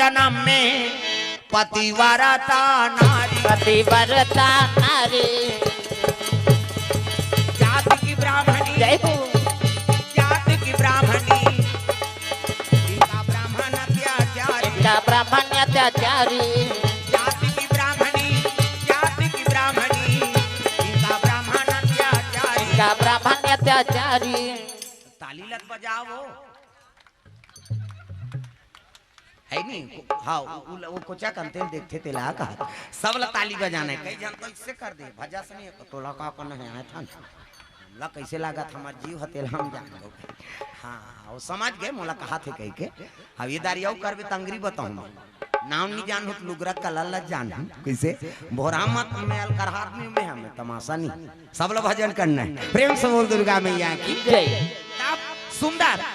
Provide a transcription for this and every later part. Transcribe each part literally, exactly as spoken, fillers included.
जन्म में पतिव्रता नारी। पतिव्रता नारी। जात की ब्राह्मणी। जय हो। जात की ब्राह्मणी। इनका ब्राह्मण अत्याचारी। इनका ब्राह्मण अत्याचारी। जात की ब्राह्मणी। जात की ब्राह्मणी। इनका ब्राह्मण अत्याचारी। इनका ब्राह्मण अत्याचारी। ताली लत बजाओ। है नी? हाँ, वो, वो, वो कोचा कंते ल देखथे तेला कहा। सब ला ताली बजाना है। कई झन तो इससे कर दे, भजा से नहीं, तोला का करना है, आए था ना। ला कैसे लागत हमर जीव ह, तेला हम जान लो। हाँ, वो समझ गए, मोला कहा थे कह के। अब ये दारी अउ करबे तंगरी बताऊँ मैं। नाम नहीं जानू तो लुगरा कला ला जानू। कैसे? भोरा मत में अलकरहा आदमी में हमें तमाशा नहीं। सब लोग भजन करना है। प्रेम से बोल दुर्गा मैया की। जय। तब सुंदर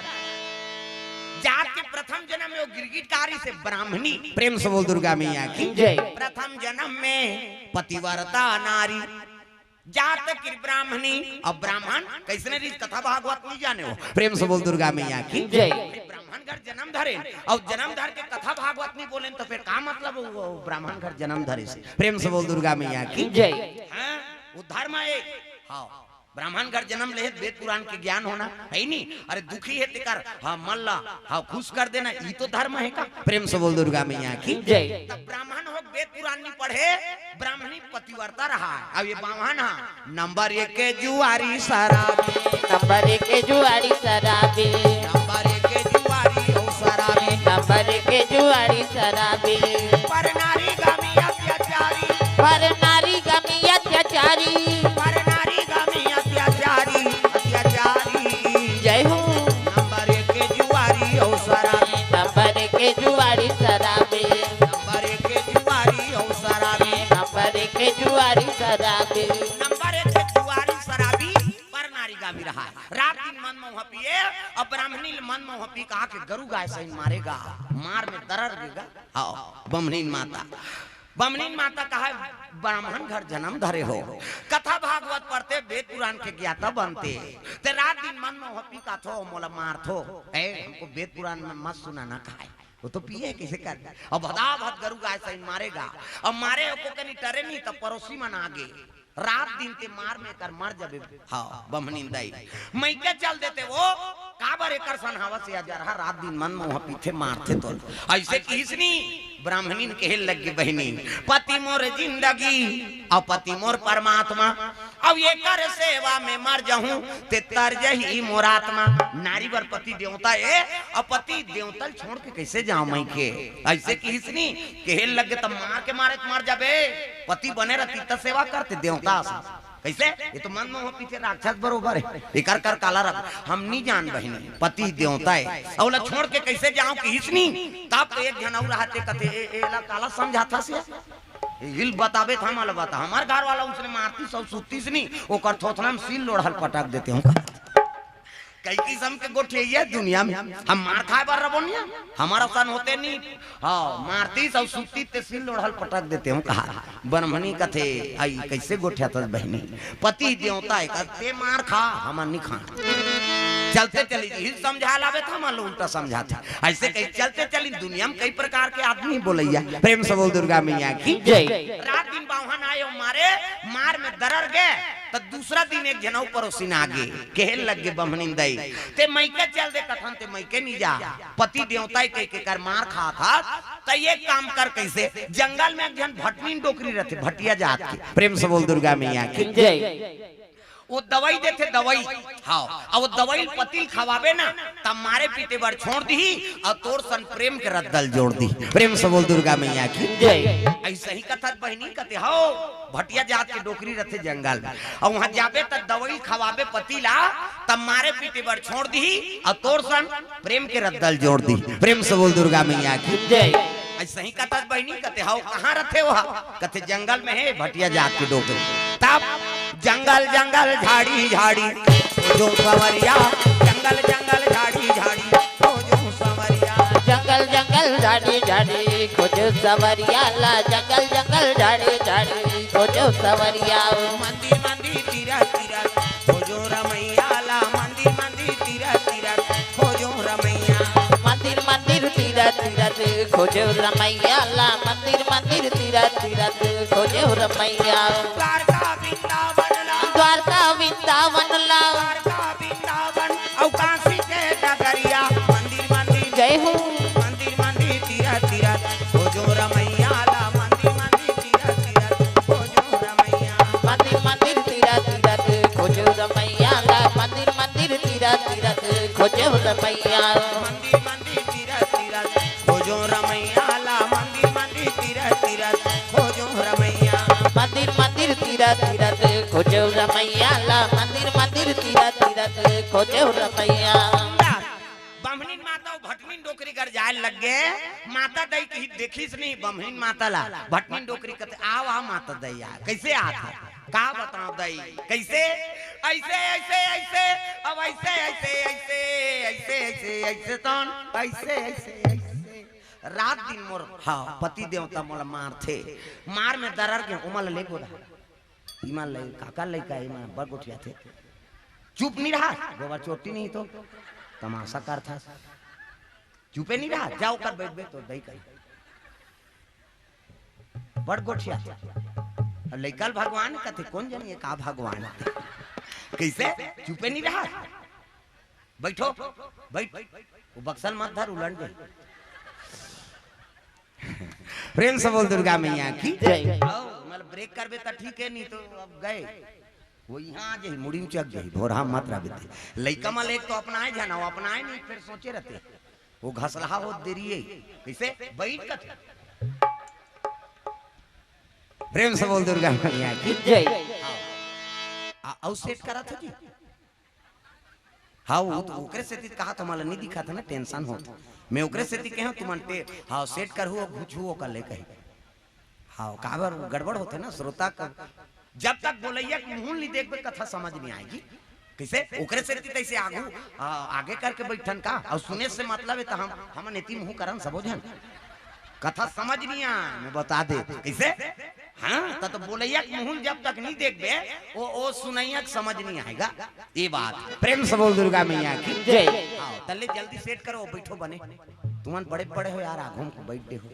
जात के प्रथम जन्म में वो गिरगिट कारी से ब्राह्मणी। प्रेम से बोल दुर्गा मैया की। जय। प्रथम जन्म में पतिव्रता नारी, जात की ब्राह्मणी। अब ब्राह्मण कैसने रीत कथा भागवत नहीं जाने हो। प्रेम से बोल दुर्गा मैया की। जय। ब्राह्मण घर जन्म धरे और जन्म धर के कथा भागवत नहीं बोले तो फिर का मतलब वो ब्राह्मण घर जन्म धरे से? प्रेम से बोल दुर्गा मैया की। जय। हाँ, वो धर्म है। हाँ, ब्राह्मण घर जन्म ले, वेद पुराण के ज्ञान होना है नी। अरे दुखी है तेकर, हाँ, मन ला, हाँ, खुश कर देना, ई तो धर्म है का? प्रेम से बोल दुर्गा मैया की। जय। तब ब्राह्मण हो, वेद पुराण नहीं पढ़े, ब्राह्मणी पतिव्रता रहा। अब ये बाम्हन हा, नंबर एक के जुआरी शराबी। नंबर एक के जुआरी शराबी। नंबर एक के जुआरी हो शराबी। नंबर एक के जुआरी शराबी। पर नारी गामी अत्याचारी। पर नारी गामी अत्याचारी। पर नारी गामी अत्याचारी, अत्याचारी। जय हो। नंबर एक के जुआरी हो शराबी। नंबर एक के जुआरी शराबी। नंबर एक के जुआरी हो शराबी। नंबर एक के जुआरी शराबी। नंबर एक के जुआरी शराबी, पर नारी गामी रहा। रात दिन मन मौहा पिए, अब ब्राह्मणी ल मन मौहा पी कहा के गरु गाय सही मारेगा, मार में दरर देगा। हाँ, बमनीन माता, बमनीन माता कहा, ब्राह्मण घर जन्म धरे हो, कथा भागवत पढ़ते, वेद पुराण के ज्ञाता बनते, ते रात दिन मन मौहा पी का थो, मोला मार थो, ए, हमको वेद पुराण में मत सुनाना कहा। वो तो पिए कैसे कर दे? अब भदा भद गरु गाय सही मारेगा। अब मारे को कनी टरे नहीं, तब पड़ोसी मन आगे। रात दिन ते मार में कर मर जबे। हाँ, बमनीन दाई। मइके चल देते वो, काबर एकर सन हवस या जरहा रात दिन मन मौहा पीथे मारथे तो। ऐसे किहिस नी, ब्राह्मणीन कहे लग गे बहिनी, पति मोर जिंदगी, अउ पति मोर परमात्मा, अब एकर सेवा में मर जाहूं, ते तर जही मोर आत्मा। नारी बर पति देवता ए, अउ पति देवता ल छोड़ के कैसे जाऊं मइके? ऐसे किहिस नी, कहे लग गे, तब मार के मारे त मर जाबे, पति बने रहती त सेवा करते देवता असन। कैसे? ये तो मन मौहा पीथे राक्षस बरोबर है, एकर कर काला रख, हम नी जान बहिनी, पति देवता है, अउ ला छोड़ के कैसे जाऊं किहिस नी, तब तो एक झन अउ रहते कथे, ए, ए ला काला समझाथस या? हिल बताबे था, मला बता, हमार घर वाला उसने मारतीस अउ सुततीस नी, ओकर थोथना में सील लोढ़ल पटक देते हूं। कई किसम के गोठिया दुनिया में, हम मार खाए बर रबो निया, हमार असन होते नी। हाँ, मारतीस अउ सुततीस ते सील लोढ़ल पटक देते हूं कहा। ब्राह्मणी कथे, आई कैसे गोठियाथस बहिनी? पति देवता है, कहते मार खा, हमन नी खा। चलते चली जी, हिल समझा लाबे था, मान लो उल्टा समझाथे। ऐसे कही चलते चली, दुनिया में कई प्रकार के आदमी बोलैया। प्रेम से बोल दुर्गा मैया की जय। रात दिन बाम्हन आए अउ मारे, मार में दरर गे, त दूसरा दिन एक झन अउ पड़ोसिन आगे, कहे लग गे बमनीन दाई, ते मइके चल दे कथन, ते मइके नी जा, पति देवता ए कहिके कर मार खात हस, त एक काम कर, कैसे जंगल में एक झन भटनीन डोकरी रथे, भटिया जात के, प्रेम से बोल दुर्गा मैया की जय। वो दवाई देथे, दवाई। हाँ, अउ वो दवाई ल पति ल खवाबे ना, तब मारे पीटे बर छोड़ दिही, अउ तोर सन प्रेम के रद्दा ल जोड़ दिही। प्रेम से बोल दुर्गा मैया की जय। ऐसे ही कथत बहिनी कथे, हव, भटिया जात के डोकरी रथे जंगल में, अउ वहां जाबे त दवाई ल खवाबे पति ला, तब मारे पीटे बर छोड़ दिही, अउ तोर सन प्रेम के रद्दा ल जोड़ दिही। प्रेम से बोल दुर्गा मैया की जय। ऐसे ही कथत बहिनी कथे, हव, कहाँ रथे वो? कथे, जंगल में है, भटिया जात के डोकरी। तब जंगल जंगल झाड़ी झाड़ी खोजो सवरिया, जंगल जंगल झाड़ी झाड़ी खोजो सवरिया। जंगल जंगल झाड़ी झाड़ी खोजो सवरिया ला, जंगल जंगल झाड़ी झाड़ी खोजो सवरिया। मंदिर मंदिर तीरथ तीरथ खोजो रमैया ला, मंदिर मंदिर तीरथ तीरथ खोजो रमैया। मंदिर मंदिर तीरथ तीरथ खोजे रमैया ला मंदिर मंदिर तीरथ तीरथ खोजे रमैया। द्वारका वृंदावन ला। द्वारका वृंदावन ला। द्वारका वृंदावन अउ काशी के नगरिया। मंदिर मंदिर जय हो। मंदिर मंदिर तीरथ तीरथ खोजो रमैया ला। मंदिर मंदिर तीरथ तीरथ खोजो रमैया। मंदिर मंदिर तीरथ तीरथ खोजे रमैया ला। मंदिर मंदिर तीरथ तीरथ खोजे रमैया। मंदिर मंदिर तीरथ तीरथ खोजो रमैया ला। मंदिर मंदिर तीरथ तीरथ खोजो रमैया। मंदिर मंदिर तीरथ तीरथ खोजे रमैया ला। मंदिर मंदिर तीरथ तीरथ खोजे रमैया। बमनिन माता अउ भटनिन डोकरी घर जाए लग गे। माता दई कही देखिस नहीं बमनिन माता ला। भटनिन डोकरी कथे, "आव, आव माता दई, आ।" कइसे आत हे? का बताओ दई? कइसे? अइसे, अइसे, अइसे, अब अइसे, अइसे, अइसे, अइसे, अइसे, अइसे, तौन, अइसे, अइसे, अइसे। रात दिन मोर, हाँ, पति देवता मोला मारथे। मार में दरर गे, ओमा ले गोदा। इमा ले, काका लइका, इमा बड़ गोठियाथे। चुप नहीं रहा, गोबर चोटी नहीं तो तमाशा करथा। चुपे नहीं रहा, जाओ कर बैठ, बैठ तो दई कर। बड़ गोठिया। अउ लइका ल भगवान कथे, कोन जनी ये का भगवान? कइसे? चुपे नहीं रहा। बैठो, बैठ। वो बक्सा ल मत धर, उलट जाही। प्रेम से बोल दुर्गा मैया की जय। आओ, मतलब ब्रेक करबे त ठीक है, नहीं तो अब गए। वो यहाँ आ जाही, मुड़ी में चक जाही, भोरहा मत रहबे ते। लइका मन ले तो अपनाए जाना, वो अपनाए नहीं, फिर सोचे रहते। वो घसलहा होत देरी है। कइसे? बैठ कथे। प्रेम से बोल दुर्गा मैया की जय। आ, अउ सेट करत हो जी? हाँ, वो तो ओकरे सेती कहा तुम्हारा नहीं दिखा था ना, टेंशन होत। मैं ओकरे सेती कहे हूँ, तुमन टे-, हाँ, सेट करहु, घुचहु, ओकर ले कही। हाँ, काबर गड़बड़ होथे ना, श्रोता का जब तक बोलैया के मुंह नहीं देखबे, कथा समझ नहीं आएगी। कइसे? ओकरे सेती तइसे आगू, आ, आगे करके बैठन का? अउ सुने से मतलब है, त हम, हमन एती मुंह करन सबो झन। कथा समझ नहीं आए, मैं बता दे। कइसे? हाँ, त, त बोलैया के मुंह जब तक नहीं देखबे, ओ, ओ सुनैया के समझ नहीं आएगा। ये बात। प्रेम से बोल दुर्गा मैया की जय। आओ, तल्ले जल्दी सेट करो, बैठो बने। तुमन बड़े बड़े हो यार, आगू में बैठ दे हो।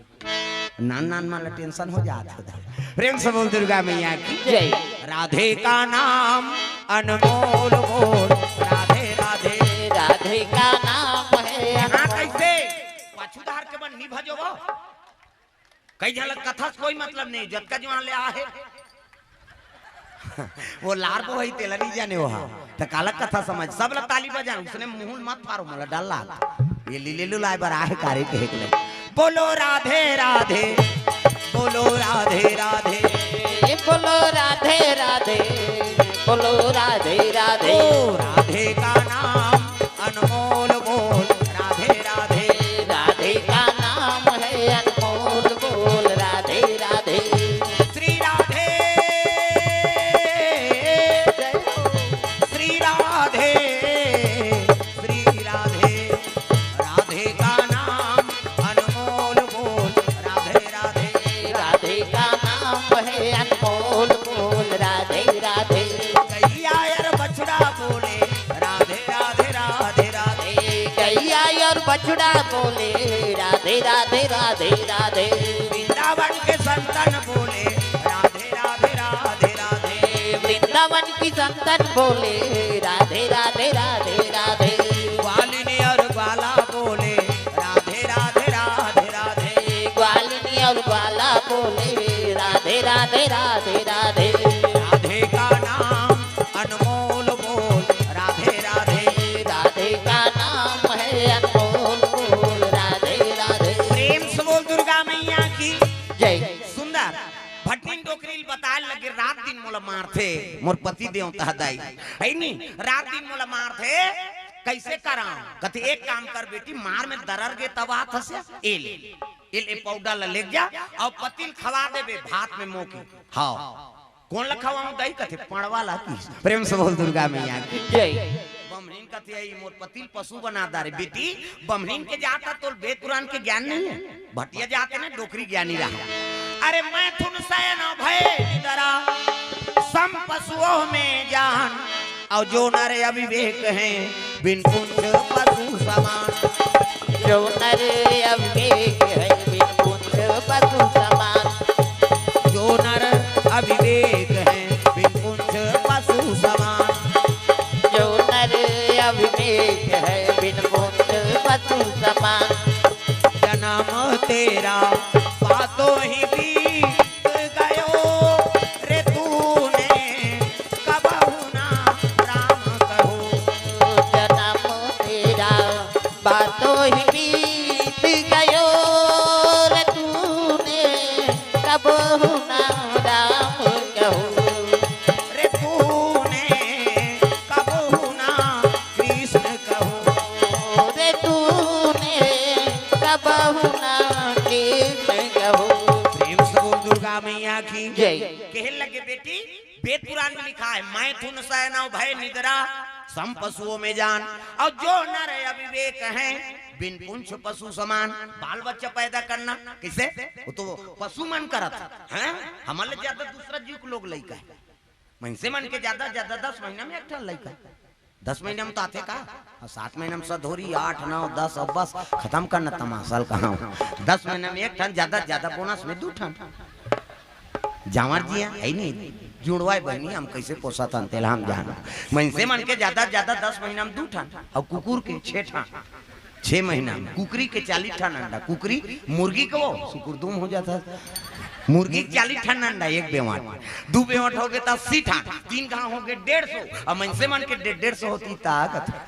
नान नान मन ला टेंशन हो जात हे। प्रेम से बोल दुर्गा मैया की जय। राधे का नाम अनमोल बोल, राधे राधे। राधे का नाम है यहाँ अनमोल। कइसे? पाछू धार के बन नहीं भजो वो। कई झलक कथा से कोई मतलब नहीं, जतका जुआन ले आहे। वो लार बो है, तेला नहीं जाने वो हा। त काला कथा समझ, सब ला ताली बजान, उसने मुंह मत फारो, मोला डर लाग। ये लीले लुलाए बर आहे, कारे के हेक ले। बोलो राधे राधे, बोलो राधे राधे। ये बोलो राधे राधे, बोलो राधे राधे। ओ राधे का नाम अनमोल बोल, राधे राधे। राधे का नाम है अनमोल बोल, राधे राधे। श्री राधे, जय हो। श्री राधे, श्री राधे। राधे का नाम अनमोल बोल, राधे राधे। राधे का नाम है अनमोल बोल, राधे राधे। गैया यार बछड़ा बोले, राधे राधे राधे राधे। गैया और बछड़ा बोले, राधे राधे राधे राधे। वृंदावन के संतन बोले, राधे राधे राधे राधे। वृंदावन की संतन बोले, राधे राधे राधे राधे। ग्वालिनी और ग्वाला बोले, राधे राधे राधे राधे। ग्वालिनी और ग्वाला बोले, राधे राधे राधे राधे। राधे का नाम अनमोल बोल, राधे राधे। राधे का नाम है अनमोल बोल, राधे राधे। प्रेम से बोल दुर्गा मैया की जय। सुंदर। भटनी डोकरी ल बताए लगे, रात दिन मोला मारथे मोर पति देवता दाई, है नी? रात दिन मोला मारथे, कइसे करां? कथे, "एक काम कर बेटी, मार में दरर गे तब आत हस, ए ले, ए ले पाउडर ला लेग जा अउ पति ल खवा देबे भात में मोके।" हाँ। कोन ला खवाऊं दाई? कथे, "पड़वा ला।" की प्रेम से बोल दुर्गा मैया की जय। बमनीन कथे, "आई मोर पति ल पशु बना डारे।" बेटी, बमनीन के जात तोल वेद पुराण के ज्ञान नहीं है, भटिया जात ना डोकरी ज्ञानी रहा। अरे, "मैथुन सयन भए निदरा, सम पशुओं में जान, और जो नर अविवेक हैं, बिन पुंछ पशु समान।" जो नर अविवेक जय। कहे लगे बेटी, वेद पुराण में लिखा है, "मैथुन शयन भय निद्रा, सम पशुओं में जान, और जो नर अविवेक हैं, बिन पुंछ पशु समान।" बाल बच्चा पैदा करना कैसे? वो तो पशु मन करत है, हैं? हमन ले ज्यादा दूसरा जीव के लोग लइका है। मनसे मन के ज्यादा ज्यादा दस महीना में एक ठन लइका, दस महीना में तो आथे का, और सात महीना में सधोरी, आठ, नौ, दस, अब बस खत्म करना तमाशा ल कहा। दस महीना में एक ठन, ज्यादा ज्यादा बोनस में दू ठन। जांवर जी है, है नहीं, जुड़वाए बहनी हम कैसे पोसत हन, तेला हम जान। मनसे मन के ज्यादा ज्यादा दस महीना में दू ठन, और कुकुर के छह ठन। छह महीना में कुकरी के चालीस ठन अंडा, कुकरी, मुर्गी के वो सुकुरदुम हो जाता है। मुर्गी के चालीस ठन अंडा एक बेवाट, दू बेवाट हो गए तो अस्सी ठन, तीन घाव हो गए डेढ़ सौ, और मनसे मन के डेढ़ डेढ़ सौ होती ताकत।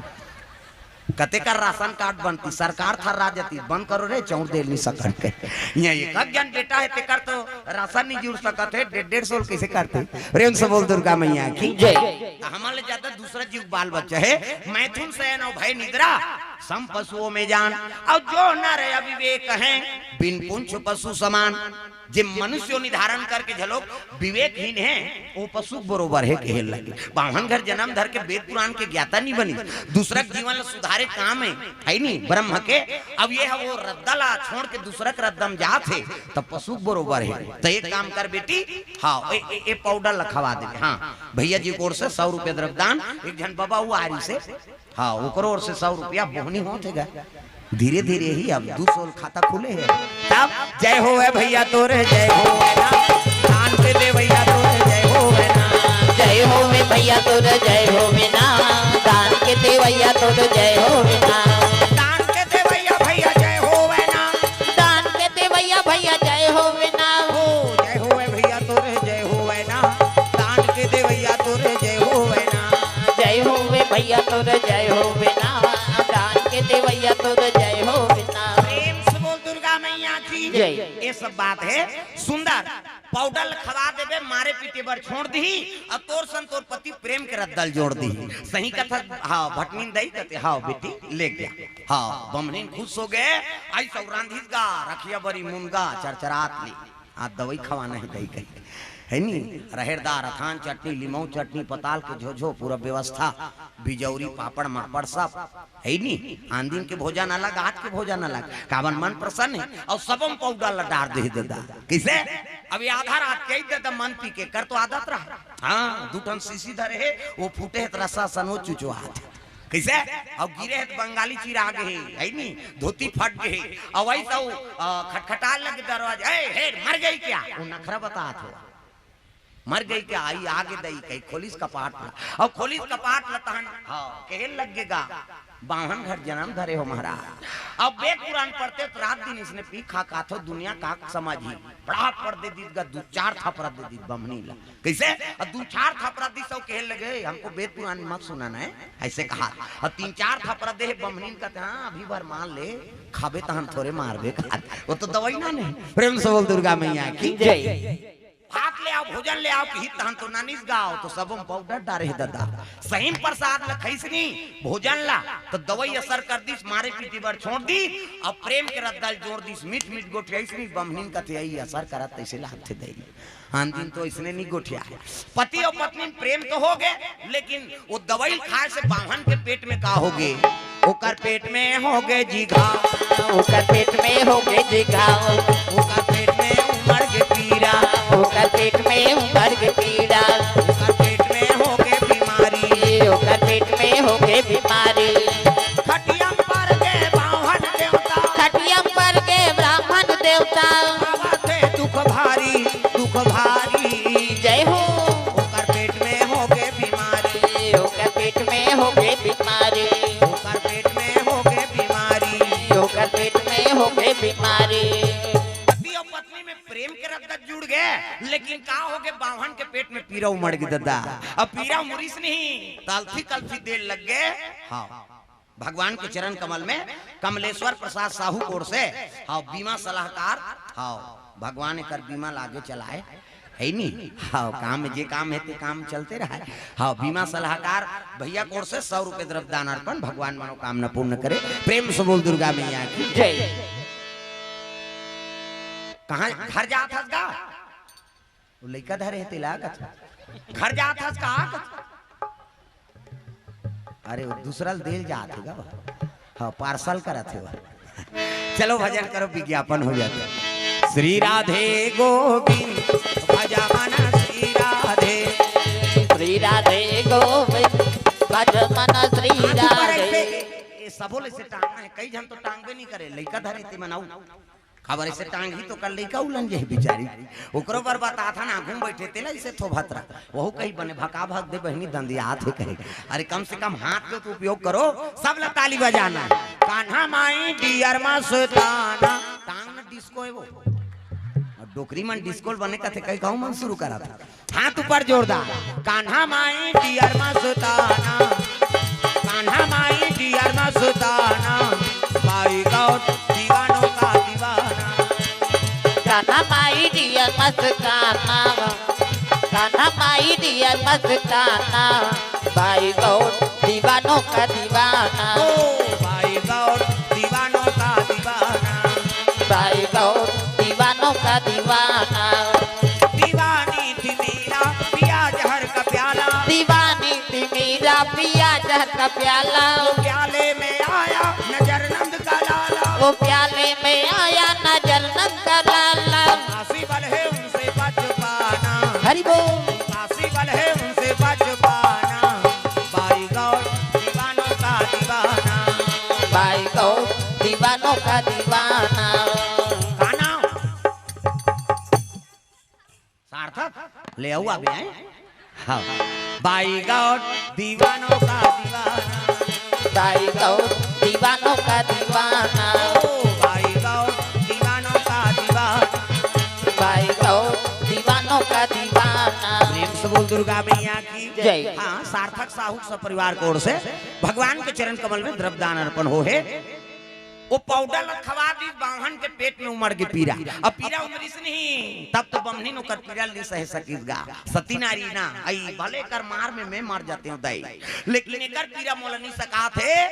कते कर राशन कार्ड बनती, सरकार थर्रा जाती, "बंद करो रे, चौंर देल नहीं सकन के।" यहाँ एक एक जन बेटा है, तेकर तो राशन नहीं जुड़ सकत है, डेढ़ डेढ़ सौ कैसे करते? प्रेम से बोल दुर्गा मैया की जय। तो हमन ले ज्यादा दूसरा जीव बाल बच्चा है, "मैथुन शयन और भय निद्रा, सम पशुओं में जान, और जो नर अविवेक हैं, बिन पुंछ पशु समान।" जे मनुष्य योनि धारण करके झलोक विवेकहीन है, वो पशु के बरोबर है, कहे लगे। बाम्हन घर जन्म धर के वेद पुराण के ज्ञाता नहीं बनी, दूसरा के जीवन ला सुधारे काम है, है नहीं ब्रह्म के। अब ये है वो रद्दा ला छोड़ के दूसरा के रद्दा में जात है, तब पशु के बरोबर है। तो एक काम कर बेटी, हाँ, ए, ए, ए पाउडर ला खवा दे। हाँ, भैया जी की ओर से सौ रुपया द्रव्यदान, एक जन बाबा हुआ आरी से, हाँ, ओकरो ओर से सौ रुपया बोहनी होत हे गा। धीरे धीरे ही अब दू सौ खाता खुले है। तब जय होवे भैया तोरे, जय होवे ना। दान के देवैया तोरे, जय होवे ना। जय होवे भैया तोरे, जय होवे ना। दान के देवैया तोरे, जय होवे ना। दान के देवैया भैया, जय होवे ना। दान के देवैया भैया, जय होवे ना। हो, जय होवे भैया तोरे, जय होवे ना। दान के देवैया तोरे, जय होवे ना। जय होवे भैया तोरे, जय होवे ना। दान के देवैया तोरे, जय होवे ना। प्रेम से बोल दुर्गा मैया की जय। ये सब बात है सुंदर। पाउडर खवा देबे, मारे पीटे बर छोड़ दिही, और तोर सन तोर पति प्रेम के रद्दा ल जोड़ दिही। सही कथा, हाँ, भटनीन दई कते, हाँ बेटी, ले गया। हाँ, बमनीन खुश हो गए, आई सब रांधिस गा, रखिया बरी मुनगा, चरचरात ले। आ दवाई खवाना है दई कही, है नी? रहेर दार, अथान चटनी, लिमऊ चटनी, पताल के झोझो, पूरा व्यवस्था, बिजौरी, पापड़, मापड़ सब, है नी? आन दिन के भोजन अलग, आज के भोजन अलग। कावन मन प्रसन्न है, और सबम पाउडर ला डार दे ददा। कैसे? अभी आधा रात के ही ददा मन पी के कर तो आदत रहा। हाँ, दू ठन शीशी धरे है, वो फूटे है त रसा सन वो चुचुआत है। कैसे? अब गिरे है त बंगाली चिरा गे है, है नी? धोती फट गे है। अब वही तो, अ, खटखटा लग दरवाजा, "ए, हे, मर गई क्या?" वो नखरा बतात हो। "मर गई क्या?" आई आगे दई कही, खोलिस कपाट ला। अब खोलिस कपाट ला तहन, हाँ, कहे लग गे गा, "बाम्हन घर जन्म धरे हो महाराज।" अब वेद पुराण पढ़ते त रात दिन इसने पी खा खात हो, दुनिया का समझ ही। बड़ा पढ़ दे दीत गा, दू चार थपरा दे दीत बमनी ला। कैसे? अब दू चार थपरा दी सब कहे लगे, "हमको वेद पुराण मत सुनाना है," ऐसे कहा। अब तीन चार थपरा दे बमनीन कहते, "हाँ, अभी भर मान ले, खाबे तहन थोरे मारबे," कहा। वो तो दवाई ना नहीं। प्रेम से बोल दुर्गा मैया की जय। भात ले आओ, भोजन ले आओ, कि तहन तो नानिस गाओ, तो सबम पाउडर डारे है ददा। सहीम प्रसाद ल खैसनी भोजन ला, तो दवाई असर कर दिस, मारे पीटे बर छोड़ दी, अब प्रेम के रद्दा ल जोड़ दिस, मीठ मीठ गोठियाइसनी, बमनीन कथे आई असर करत तैसे लागथे दई। आन दिन तो इसने नहीं गोठिया है। पति और पत्नी में प्रेम तो हो गए, लेकिन वो दवाई खाए से बाम्हन के पेट में का हो गए? ओकर पेट में हो गए जी घाव। ओकर पेट में हो गए जी घाव। ओकर पेट में उमड़ के पीरा। ओकर पेट में उमड़ के पीरा। ओकर पेट में हो गए बीमारी। ओकर पेट में हो गए बीमारी। खटिया पर गए बाम्हन देवता। खटिया पर गए ब्राह्मण देवता। बाबा थे दुख भारी, दुख भारी। जय हो। ओकर पेट में हो गए बीमारी। ओकर पेट में हो गए बीमारी। ओकर पेट में हो गए बीमारी। ओकर पेट में हो गए बीमारी। पति और पत्नी में प्रेम के रद्दा जुड़ गए, लेकिन का हो गए, बाम्हन के पेट में पीरा उमड़ गए ददा। अब पीरा मुरिस नहीं, तलथी कलथी देर लग गए। हाँ, भगवान के चरण कमल में कमलेश्वर प्रसाद साहू कोर से, हाँ, बीमा सलाहकार, हाँ, भगवान एकर बीमा लागे चलाए, है नी? हाँ, काम में जे काम है ते काम चलते रहा है। हाँ, बीमा सलाहकार भैया कोर से सौ रुपए द्रव्यदान अर्पण, भगवान मनोकामना पूर्ण करे। प्रेम से बोल दुर्गा मैया की जय। कहाँ घर जात हस गा? लइका धरे हे तेला कथे। घर जात हस का कथे? अरे, वो दूसरा ल देल जात हे गा। हाँ, पार्सल करत हे वो। चलो भजन करो, विज्ञापन हो जाता है। श्री राधे गोविंद भज मन श्री राधे। श्री राधे गोविंद भज मन श्री राधे। ये सबो ले से टांगना है, कई झन तो टांगबे नहीं करे, लइका धरे ते मनाऊ। काबर ऐसे टांगही तो कल लइका उलन जाही बिचारी। ओकरो बर बतात हन, आगू में बैठे तेला ऐसे थोभत रह। वहू कही बने भका भक दे बहिनी दंदियात हे कहे। अरे कम से कम हाथ के तो उपयोग करो, सब ला ताली बजाना है। कान्हा माई डियर मस्ताना। टांग न डिस्को है वो। अउ डोकरी मन डिस्को ल बने कथे कही कहूँ मन शुरू करा था। हाथ ऊपर जोरदार। कान्हा माई डियर मस्ताना, कान्हा माई डियर मस्ताना, बाई गौर दीवानों का दीवाना। कान्हा माई डियर मस्ताना, कान्हा माई डियर मस्ताना, बाई गौर दीवानों का दीवाना। ओ बाई गौर दीवानों का दीवाना। बाई गौर दीवानों का दीवाना। दीवानी थी मेरा पिया जहर का प्याला। दीवानी थी मेरा पिया जहर का प्याला। वो प्याले में आया नजर नंद का लाला। वो प्याले में आया नजर नंद का लाला। आसी बल है उनसे बच पाना। हरि बोल। आसी बल है उनसे बच पाना। बाई गौर दीवानों का दीवाना। बाई गौर दीवानों का दीवाना। गाना सार्थक ले आऊ आबे हैं। हाँ। बाई गौर दीवानों का दीवाना। बाई गौर दीवानों का दीवाना। ओ, बाई गौर दीवानों का दीवाना। बाई गौर दीवानों का दीवाना। प्रेम से बोल दुर्गा मैया की जय। हाँ, सार्थक साहू सपरिवार की ओर से भगवान के चरण कमल में द्रव्य दान अर्पण हो हे। वो पाउडर ल खवा दीस, बाम्हन के पेट में उमड़ गे पीरा। अब पीरा उमरिस नहीं, तब तो बम्हनिन ओकर पीरा ल नहीं सहे सकिस गा। सती नारी ना, अई भले कर मार में मैं मर जाते हूँ दाई, लेकिन एकर पीरा मोला नहीं सकात हे।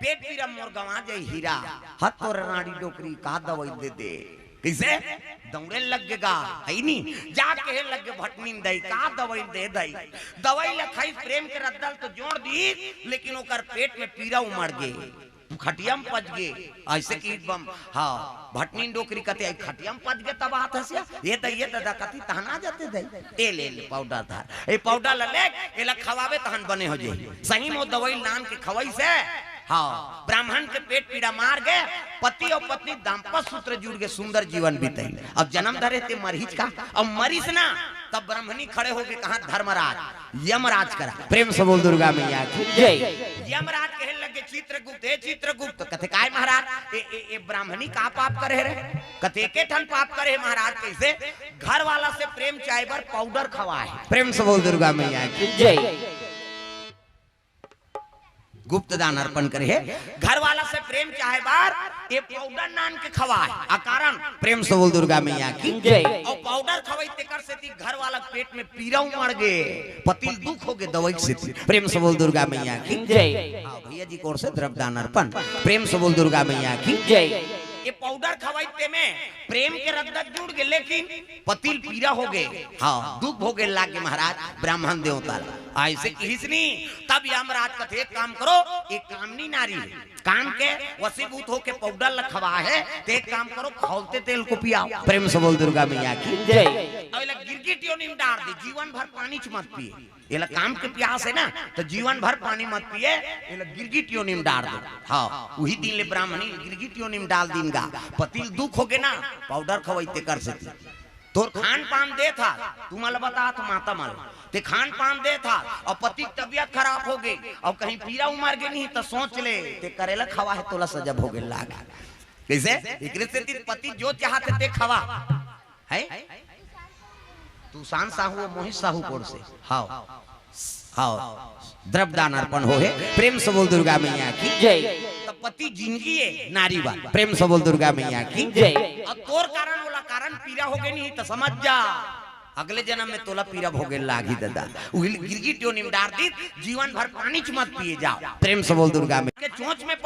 पेट पीरा मोर गंवा जाई हीरा। हत तोर रानी डोकरी का दवाई दे दे। कइसे? दौड़े लग गे गा, है नी? जा कहे लग गे भटनिन दाई, का दवाई दे दाई? दवाई ल खाइस प्रेम के रद्दा ल तो जोड़ दीस, लेकिन ओकर पेट में पीरा उमड़ गे। खटिया में पच गे, ऐसे कि बम, हाँ, भटनिन डोकरी कथे, "आई खटिया में पच गे तब आत हस या?" ये द, ये ददा कथी तहन आ जाते दई। ए ले, ले पाउडर धर, ए पाउडर ल ले, एला खवाबे तहन बने हो जाही। सही में वो दवाई लान के खवाइस हे। हाँ, ब्राह्मण के पेट पीरा मार गे, पति अउ पत्नी दाम्पत्य सूत्र जुड़ गे, सुंदर जीवन बीतइस। अब जन्म धरे ते मरहिच का, अब मरिस ना, तब ब्राह्मणी खड़े हो गे कहा, "धर्मराज, यमराज करा।" प्रेम से बोल दुर्गा मैया की जय। यमराज कहे लग गे, "चित्रगुप्त, हे चित्रगुप्त।" कथे, "काय महाराज?" "ए, ए, ए ब्राह्मणी का पाप करे रे?" कथे, "एके ठन पाप करे हे महाराज।" "कइसे?" "घर वाला से प्रेम चाहे बर पाउडर खवाए हे।" प्रेम से बोल दुर्गा मैया की जय। गुप्त दान अर्पण करे हे, घर वाला से प्रेम चाहे बर ए पाउडर लान के खवाए। अकारण प्रेम से बोल दुर्गा मैया की जय। अउ पाउडर खवाई तेकर सेती घर वाला के पेट में पीरा उमड़ गे, पति ल दुख हो गे दवाई के सेती। प्रेम से बोल दुर्गा मैया की जय। हाँ, भैया जी की ओर से द्रव्य दान अर्पण। प्रेम से बोल दुर्गा मैया की जय। ये पाउडर खवाई ते में प्रेम के रद्दा जुड़ गे, लेकिन पति ल पीरा हो गे, हाँ, दुख भोगे लागे महाराज ब्राह्मण देवता ल। ऐसे किहिस नी, तब यमराज कथे, "एक काम करो, एक कामनी नारी हे, काम के वशीभूत होके पाउडर ल खवा हे, ते एक काम करो, खौलते तेल को पियाओ।" प्रेम से बोल दुर्गा मैया की जय। अब एला गिरगिट योनि में डार दे, जीवन भर पानी च मत पिए। एला काम के प्यास हे ना, तो जीवन भर पानी मत पिए, एला गिरगिट योनि में डार दे। हाँ, उही दिन ले ब्राह्मणी गिरगिट योनि में डाल दीन गा। पति ल दुख हो गे ना, पाउडर खवाई तेकर सेती। तोर खान पान देत हस, तुमन ल बतात हंव माता मन ल, ते खान पान देत हस, अउ पति के तबियत खराब हो गे, अउ कहीं पीरा उमर गे नहीं, त सोच ले, ते करेला खवा हे, तोला सजा भोगे लागे। कइसे? एकरे सेती पति जो चाहत हे, ते खवा। है? तू शान साहू हो, मोहित साहू कोड़ से। हाव। हाव। द्रव्य दान अर्पण हो हे। प्रेम से बोल दुर्गा मैया की जय। त पति जिंदगी हे, नारी बर। प्रेम से बोल दुर्गा मैया की जय। अउ तोर कारण ओला कारण पीरा हो गे नहीं, त समझ जा, अगले जन्म में तोला पीरा भोगे लागी ददा। उही ल गिरगिट योनि में डार दीस, जीवन भर पानी च मत पिए जाव। प्रेम से बोल दुर्गा मैया के चोंच में